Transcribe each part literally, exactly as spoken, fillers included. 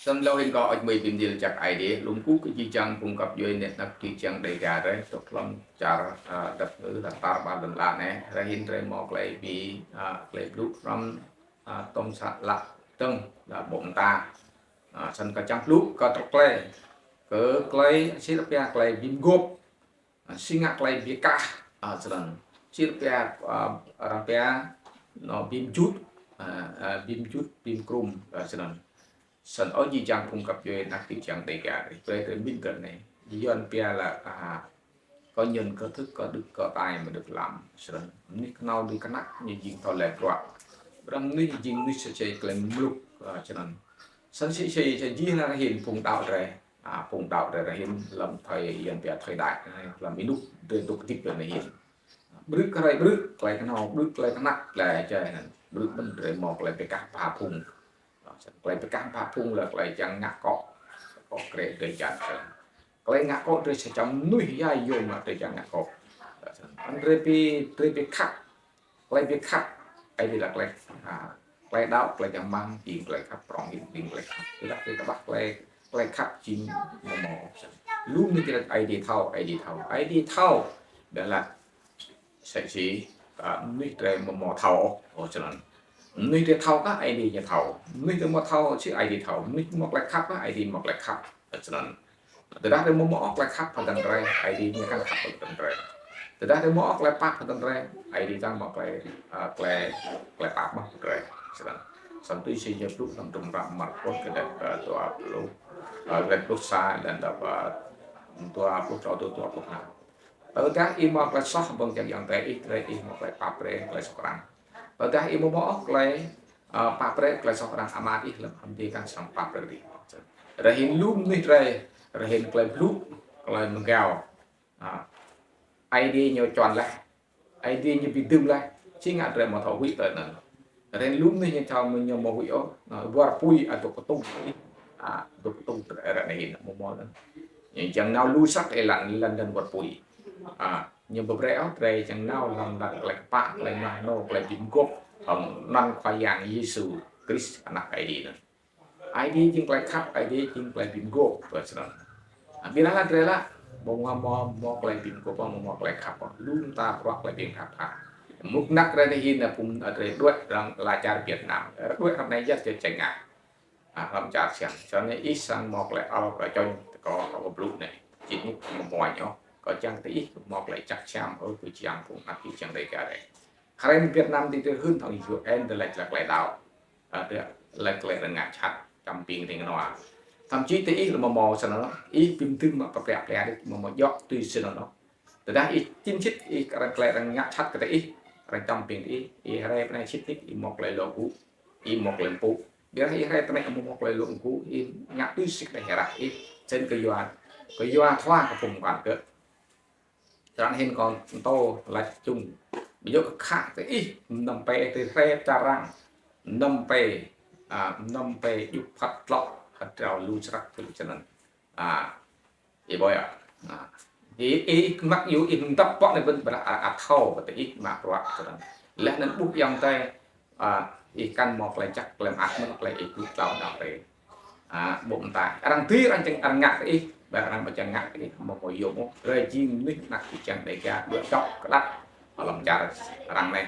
Snăn lŏ hĭn kâo ăt mui bi mni lač jăk Aê Diê, lŏ kkuh kơ jih jang phung găp djuê nĕ anak jih jang Dega drei, dôk hlăm čar, a, dap ngư, hlăm tar ƀar lăn ala anei, ară hĭn drei mâo klei bi, a, klei blŭ hrăm, a, tŏm sa lă dơ̆ng, lă ƀô̆ mta. A, snăn kâo čiăng blŭ kơ truh klei, kơ klei, si arăng pia klei bi mguôp. A, si ngă klei bi kah, a, snăn. Si arăng pia, a, arăng pia, nŏ bi mjŭt, a, a, bi mjŭt, bi mkrŭm, a, snăn. Snăn ơ jih jang phung găp djuê anak jih jang Dega drei, klei drei mĭn kơ anei. Yuăn pia lă, a, có nhân có thức, có đức có tài mà được làm. Snăn. Mnuih knhâo dưi knhăk, ñu jing thâo leh bruă. Ƀiădah mnuih jing mnuih sa čô klei mluk, a, snăn. Snăn si, si, si jih ară hĭn phung đăo drei. A, phung đăo drei ară hĭn hlăm thời Yuăn pia thời đại, hlăm ênuk drei dôk hdĭp ară hĭn. Ƀrư̆ hruê ƀrư̆, klei knhâo ƀrư̆, klei knhăk, klei čei anăn. Ƀrư̆ mơ̆n drei mâo klei bi kah phung. Klei bi kah phung lĕ klei čiăng ngă kŏ. Kŏ krĕ drei čiăng. Klei ngă kŏ drei sa čô mnuih ya yôm lĕ drei čiăng ngă kŏ. Anăn drei bi, drei bi khăp. Klei bi khăp, Aê Diê lă klei, a, klei đăo, klei čang hmăng, jing klei khăp prŏng, jing klei khăp. Tơdah drei kƀah klei, klei khăp jing mâo mâo. Lu mnuih lač Aê Diê thâo, Aê Diê thâo, Aê Diê thâo. Ƀiădah lă, sa čô, a, mnuih drei mâo mâo thâo, ơ, snăn. Mnuih drei thâo kah Aê Diê ñu thâo. Mnuih drei mâo thâo si Aê Diê thâo. Mnuih mâo klei khăp kah Aê Diê mâo klei khăp, ơ, snăn. Tơdah drei mâo mâo klei khăp hdơ̆ng drei, Aê Diê ñu kăn khăp hdơ̆ng drei. Tơdah drei mâo klei pap hdơ̆ng drei, Aê Diê kăn mâo klei, a, klei, klei pap mơh drei. Snăn. Snăn tui si ñu blŭ hlăm hdruôm hră Markôs kdrêč, a, dua pluh, a, kdrêč pluh sa leh anăn dua, a, dua pluh tlâo truh dua pluh năm. Tơdah ih mâo klei soh ƀơ̆ng jăk ayŏng adei ih, drei ih mâo klei pap brei klei soh arăng. Tơdah ih mâo mâo klei, a, pap brei klei soh arăng, Ama ih hlăm adiê kăn srăng pap brei ih. Ară hĭn lu mnuih drei, ară hĭn klei blŭ, klei mgao. A, Aê Diê ñu čuăn leh, Aê Diê ñu bi dưm leh, si ngă drei mâo thâo huĭ tơ anăn. Ară hĭn lu mnuih ñu thâo ñu mâo huĭ ôh, a, war pui, a, dôk ktung. A, dôk ktung ară anei hĭn mâo mâo anăn. Ñu čiăng nao lu săk êlan, êlan anăn war pui. A, ñu bi brei ôh drei čiăng nao hlăm lăn klei kpă, klei mah nô, klei bi mguôp, hŏng anăn Khua Yang Yêsu Krist anak Aê Diê anăn. Aê Diê jing klei khăp, Aê Diê jing klei bi mguôp, ơ, snăn. A, ƀiădah lă drei lă, ƀơ̆ng mâo mâo, mâo klei bi mguôp, mâo mâo klei khăp, lu mta bruă klei bi khăp ha. Mŭk nak drei anei hĭn, a, phung, a, drei đuĕ arăng lăn čar Việt Nam. Đuĕ arăng anei jăk čơ čeng ngă. A, hlăm čar Siam. Snăn anei ih srăng mâo klei ăl klei čŏng, kâo, kâo blŭ anei. Čĭt nik mâo mâo ñu. Kâo čiăng ti ih mâo klei čăk siam, ơ, kơ čiăng phung anak jih jang Dega drei. Hruê Việt Nam ti drei hưn thŏng U N drei lač lă klei đăo. A, drei lač klei arăng ngă jhat, čăm ping ti knua. Thậm chí ti ih lĕ mâo mâo snăn, ih bi mdưm mă pia pia dih, mâo mâo djŏ tui snăn. Tơdah ih čĭn čĭt, ih arăng klei arăng ngă jhat kơ ti ih, arăng čăm ping ti ih, ih hruê anei čĭt nik, ih mâo klei lŏ gŭ, ih mâo klei mpŭ. Ƀiădah ih hruê anei mâo mâo klei lŏ gŭ, ih ngă tui si klei hră ih, snăn kyua, kyua thua kơ phung mkăn kơ. Ară hĭn kâo mtô lač čŭng. Bi djŏ kơ khă ti ih, mnăm pê ti hruê čar arăng. Mnăm pê, a, mnăm pê djŭp phat tlŏ, hơdrao lu srăk tui snăn. A, ih ƀuh yơh. A, ih, ih, ih mă yua ih mdăp pŏk anei ƀiădah, a, a thâo kơ ti ih mă bruă snăn. Leh anăn ƀuh ayŏng adei, a, ih kăn mâo klei jăk, klei mơak mơh, klei ih blŭ tlâo nao rê. A, ƀô̆ mta. Arăng dưi arăng čiăng arăng ngă kơ ih, ƀiădah arăng ƀu čiăng ngă kơ ih, mâo mâo yôm ôh. Drei jing mnuih anak jih jang Dega, đuĕ dŏ kđăt hlăm čar arăng anei.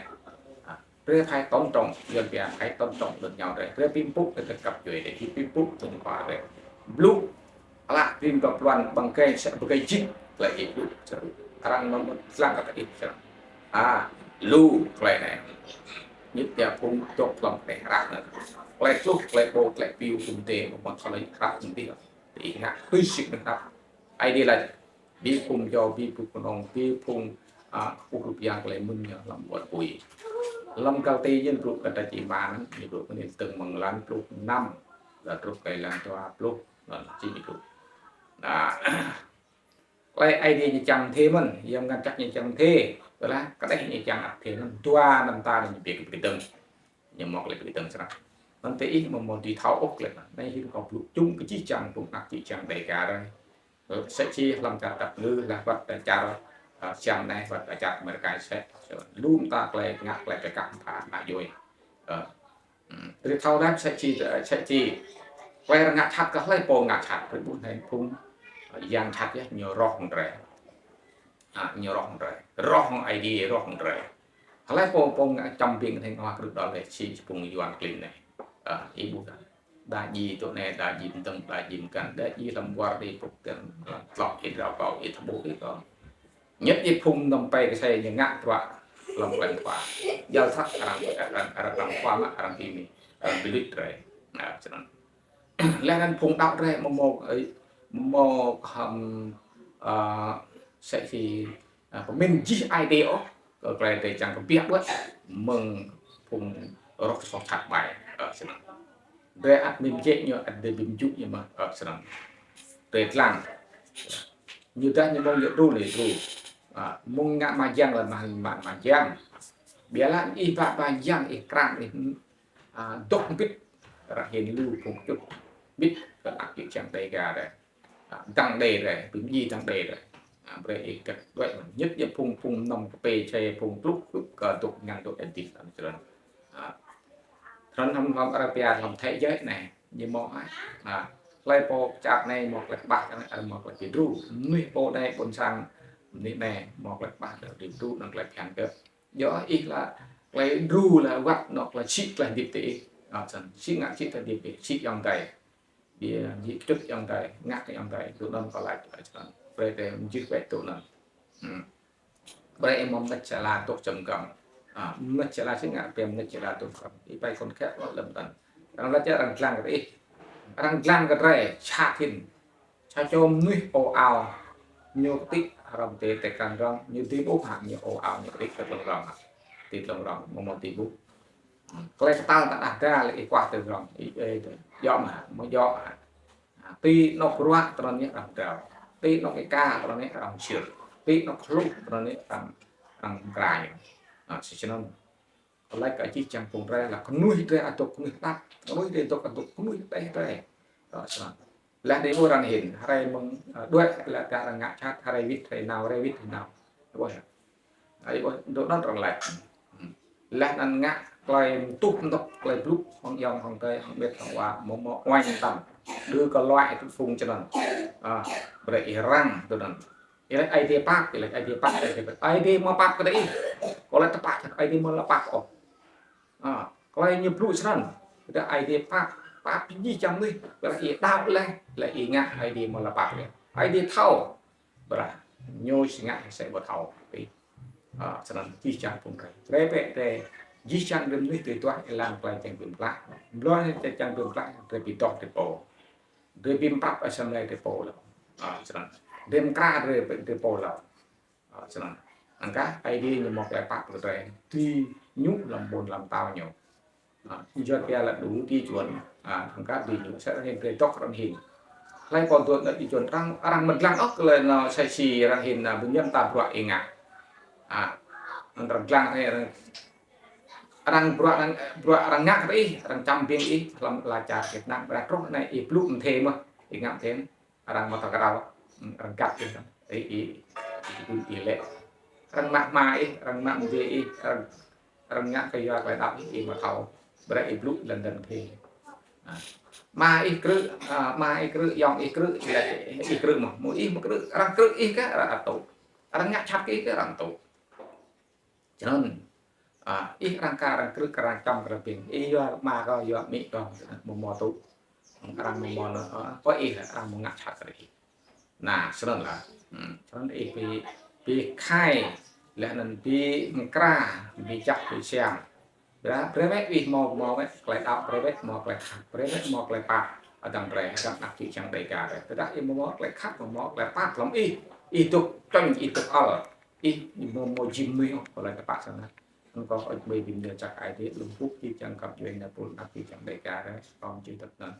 A, drei phải tôn trọng, Yuăn pia phải tôn trọng lẫn nhau drei. Drei bi mpŭ kơ găp djuê drei, bi mpŭ kơ khua drei. Blŭ, ală bi mdŏ pluăn ƀăng gai, sa ƀăng gai jĭt, klei ih blŭ. Arăng mâo mâo dlăng kơ ih. A, lu klei anei. Ñu pia phung dôk hlăm klei hră anăn. Klei tluh, klei ƀô̆, klei piu, phung dê, mâo mâo thâo leh hră anăn dih. Ti ih ngă tui si klei hră. Aê Diê lač, bi phung jao, bi phung knŏng, bi phung, a, kkuh rup yang klei mĭn ñu hlăm war pui. Hlăm Galati ñu blŭ kơ ta čĭ ma anăn, ñu blŭ kơ anei dơ̆ng mơ̆ng êlan pluh năm, leh truh kơ êlan dua pluh, leh čĭ ñu blŭ. Nah, klei Aê Diê ñu čiăng mdê mơ̆n, Yang Mngăt Jăk ñu čiăng mdê, tơdah kđeh ñu čiăng ăt mdê mơ̆n, dua năm ta ñu bi kdơ̆ng. Ñu mâo klei bi kdơ̆ng snăk. Anăn ti ih mâo mâo dưi thâo ôh klei anăn. Anei hĭn kâo blŭ čŭng kơ jih jang phung anak jih jang Dega drei. Sa čô hlăm čar dap ngư, leh wăt čar, a, Siam anei, wăt čar Amêrika sa. Lu mta klei ngă klei bi kah mta anak djuê. A, Hmm, drei thâo leh sa čô, sa čô, Klei arăng ngă jhat kơ hlei pô ngă jhat, brei ƀuh anei phung, ơ, yang jhat yơh ñu roh hŏng drei. A, ñu roh hŏng drei. Roh hŏng Aê Diê, roh hŏng drei. Hlei pô pô ngă čăm biêng anei ngă krư̆ đăl leh si phung Yuăn klin anei. A, ih ƀuh dah. Đa dji tŭ anei, đa dji mdơ̆ng, đa dji mkăn, đa dji hlăm war đi pŭk tơl, tlŏ ih drao kâo, ih thâo ƀuh ih kâo. Nhất ih phung nŏm pei ksei ñu ngă bruă hlăm klei khua. Jal sat arăng, arăng, arăng, arăng khua mă, arăng bi mĭn, arăng bi luč drei. A, snăn. Leh anăn phung đăo drei amâo mâo, ơ, amâo mâo hŏng, ơ, msĕ si, ơ, pơmĭn jih ai tiê ôh, kơ klei drei čiăng kbiă ƀuh, mơ̆ng phung roh soh jhat ƀai, ơ, snăn. Drei ăt bi mjĕ ñu, ăt drei bi mjŭ ñu mơh, ơ, snăn. Drei dlăng. Ñu dah ñu mơ̆ng ñu đru, ñu đru. A, mơ̆ng ngă mah jiăng leh mah, mah, mah jiăng. Ƀiădah ih ba, ba jiăng, ih kram, ih, a, dôk mbĭt. Arăng hĭn lu phung čŭt. Mbĭt kơ anak čư̆ čiăng Dega drei. A, dăng đei drei, bi mdjiê dăng đei drei. A, brei ih kăt đuĕ mơh. Nhất ñu phung, phung nŏm kpei čei, phung klŭk, klŭk kơ dôk ngăn dôk edit anăn črăn. A, Hrăm hlăm, hlăm Arabia, hlăm thế giới anei, ñu mâo ai. A, hlei pô čăk anei mâo klei kƀah, arăng mâo klei bi đru. Mnuih pô anei ƀuôn sang, mnuih anei mâo klei kƀah, arăng bi đru, năng klei bhiăn kơ. Djŏ ih leh, klei đru leh wăt, anôk klei sĭ klei hdĭp ti ih. A, snăn, sĭ ngă sĭ klei hdĭp ih, sĭ ayŏng adei. Bi, bi čŭt ayŏng adei, ngă kơ ayŏng adei, tui anăn kâo lač, snăn. Brei drei mjưh wĕ tui anăn. Hmm. Brei ih mâo mnêč sala dôk čăm găm. A, mnêč sala si ngă, brei mnêč sala dôk čăm. Ih ƀai khôn khet lŏ lăm tăn. Arăng lač arăng dlăng kơ ih. Arăng dlăng kơ drei, čhat hĭn. Sa čô mnuih ôh ao. Ñu kơtĭ hrăm ti, ti krăn rŏng. Ñu dưi ƀuh hă, ñu ôh ao, ñu kơtĭ kơ tlŏng rŏng hă. Ti tlŏng rŏng, amâo mâo dưi ƀuh. Klei ktal ta đah da leh ih kuah ti rŏng. Ih, ih, djŏ mơh, amâo djŏ hă. A, ti anôk ruă tơnăn ñu arăng drao. Ti anôk êka tơnăn ñu arăng sir. Ti anôk hluh tơnăn ñu arăng, arăng mkra ñu. A, si snăn. Klei kơ jih jang phung drei leh knuih drei adôk knuih đăp. Knuih drei adôk adôk knuih đeh drei. A, snăn. Leh drei ƀuh arăng hĭn. Hriê mơ̆ng, a, đuĕ leh kơ arăng ngă jhat. Hriê wĭt hriê nao, hriê wĭt hriê nao. Ƀuh yơh. Ai, ƀuh, dôk anăn arăng lač. Hmm. Leh anăn ngă klei mtuh mtŭk, klei blŭ, hŏng ayŏng, hŏng adei, hŏng amiêt, hŏng wa, amâo mâo uêñ mtam. Đơ kơ luai tŭ phung črăn. A, brei ih răng tui anăn. Ih lač Aê Diê pap, ih lač Aê Diê pap, Aê Diê pap. Aê Diê amâo pap kơ ih. Kâo lač tơpă, Aê Diê amâo lŏ pap ôh. A, klei ñu blŭ snăn. Dah Aê Diê pap, pap jih jang mnuih. Ƀiădah ih đăo leh, leh ih ngă Aê Diê amâo lŏ pap leh. Aê Diê thâo. Ƀiădah ñu si ngă msĕ ƀu thâo. Pi. A, snăn jih jang phung drei. Drei bĕ drei. Jih jang drei mnuih drei duah êlan klei čiăng bi mtlaih. Mlâo čiăng bi mtlaih drei bi doh drei pô. Drei bi mprăp asei mlei drei pô leh. A, snăn. Drei mkra drei, drei pô leh. A, snăn. Anăn kah Aê Diê ñu mâo klei pap kơ drei. Ti ñu hlăm ƀuôn hlăm tao ñu. A, Yuăn pia là đủ tiêu chuẩn. A, anăn kah ti ñu sĕ arăng hĭn drei dôk arăng hĭn. Hlei pô dôk anăn ti Yuăn arăng, arăng amâo dlăng ôh klei anăn sĕ si arăng hĭn, a, bi mñăm ta bruă ih ngă. A, anăn arăng dlăng anei arăng, arăng bruă arăng, bruă arăng ngă kơ ih, arăng čăm biêng ih, hlăm ala čar Việt Nam, ƀiădah truh anei ih blŭ mdê mơh, ih ngă mdê. Arăng mâo thâo kral, hmm, arăng găp ih, ih, ih, ih, ih lĕ. Arăng mă hma ih, arăng mă mdê ih, arăng, arăng ngă kyua klei đăo ih, ih amâo thâo. Brei ih blŭ lăn dăn phê. A. Ama ih krư̆, a, ama ih krư̆, ayŏng ih krư̆, ih lač ih krư̆ mơh. Mâo ih mâo krư̆, arăng krư̆ ih kơ, arăng ăt tŭ. Arăng ngă jhat kơ ih kơ, arăng tŭ. Snăn. A, ih arăng ka arăng krư̆, arăng čăm, arăng biêng. Ih yua ama kâo, yua amĭ kâo, amâo mâo tŭ. Arăng amâo mâo, a, kơ ih, arăng amâo ngă jhat kơ ih. Nah, snăn lah. Hmm, snăn ih bi, bi khai, leh anăn bi mkra, bi jăk, bi siam. Brei, brei wĕ ih mâo, mâo wĕ klei đăo, brei wĕ mâo klei khăp, brei wĕ mâo klei pap. Hdơ̆ng drei, hdơ̆ng anak čư̆ čiăng Dega drei. Tơdah ih amâo mâo klei khăp, amâo mâo klei pap hlăm ih, ih dôk čŏng, ih dôk ăl. Ih amâo mâo jing mnuih ôh, kâo lač tơpă snăn. Anăn kâo hơêč hmưi bi mni jăk Aê Diê, lŏ mpŭ jih jang găp djuê ana ƀuôn anak čư̆ čiăng Dega drei, kâo mjưh tăp anăn.